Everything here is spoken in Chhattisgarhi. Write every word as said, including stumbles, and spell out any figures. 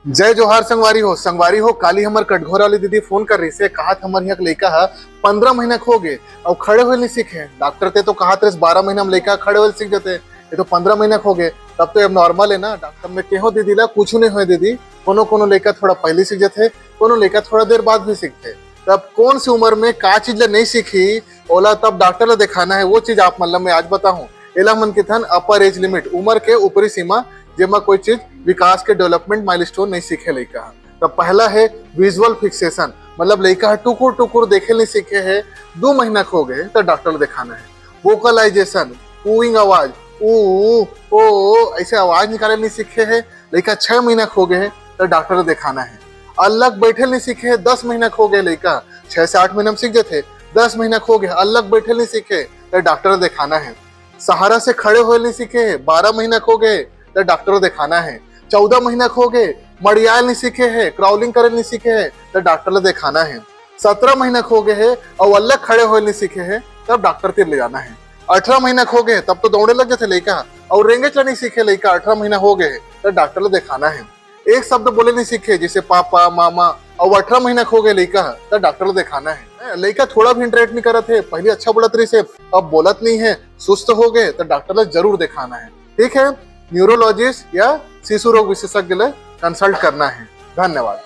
जय जोहार संगवारी हो। संगवारी हो, काली हमर कटघोरा वाली दीदी फोन कर रहिसे, कहत हमर यहाँ के लइका ह पंद्रह महीना के हो गे अउ खड़े होए नहीं सीखे। डॉक्टर ते तो कहत रहिस बारह महीना में लइका खड़े होए सीख जाते, ये तो पंद्रह महीना के हो गे, तब तो अब नॉर्मल है ना। डॉक्टर में केहो दीदी ला कुछ नहीं होए दीदी, कोनो कोनो लइका थोड़ा पहले सीख जाते, कोनो लइका थोड़ा देर बाद भी सीखते। तब कौन सी उम्र में का चीज ला नहीं सीखी, ओला तब डॉक्टर ला दिखाना है, वो चीज आप मन ला मैं आज बताहूँ। एला मन किथन अपर एज लिमिट, उम्र के ऊपरी सीमा, जेमा कोई चीज विकास के डेवलपमेंट माइलस्टोन नहीं सीखे लइका ह। तो पहला है विजुअल फिक्सेशन, मतलब लइका ह टुकुर टुकुर देखे नहीं सीखे है, दो महीना के हो गए तो डॉक्टर ला दिखाना है। वोकलाइजेशन, कूइंग आवाज, ऊ, ओ, ओ, ऐसे आवाज निकाले नहीं सीखे है, लइका छह महीना के हो गए है तो डॉक्टर ला दिखाना है। अलग बैठे नहीं सीखे है, दस महीना के हो गए लइका, छह से आठ महीना में सीख जाते, दस महीना के हो गए अलग बैठे नहीं सीखे तो डॉक्टर ला दिखाना है। सहारा से खड़े होए नहीं सीखे है, बारह महीना के हो गए तो डॉक्टर ला दिखाना है। चौदह महीना के हो गए मड़ियाल नहीं सीखे है, क्राउलिंग करे नहीं सीखे है तो डॉक्टर ला दिखाना है। सत्रह महीना के हो गए है और अलग खड़े होए नहीं सीखे है, तब डॉक्टर तीर ले जाना है। अठारह महीना के हो गए तब तो दौड़े लग जाते लइका, और रेंगे चला नहीं सीखे लइका, अठारह महीना हो गए है तो डॉक्टर ला दिखाना है। एक शब्द बोले नहीं सीखे जैसे पापा, मामा, और अठारह महीना के हो गए लइका ह, तो डॉक्टर ला दिखाना है। लइका थोड़ा भी इंटरेक्ट नहीं करत है, पहले अच्छा बोलत रहिसे, अब बोलत नहीं है, सुस्त हो गए, तो डॉक्टर ला जरूर दिखाना है। ठीक है, न्यूरोलॉजिस्ट या शिशु रोग विशेषज्ञ ले कंसल्ट करना है। धन्यवाद।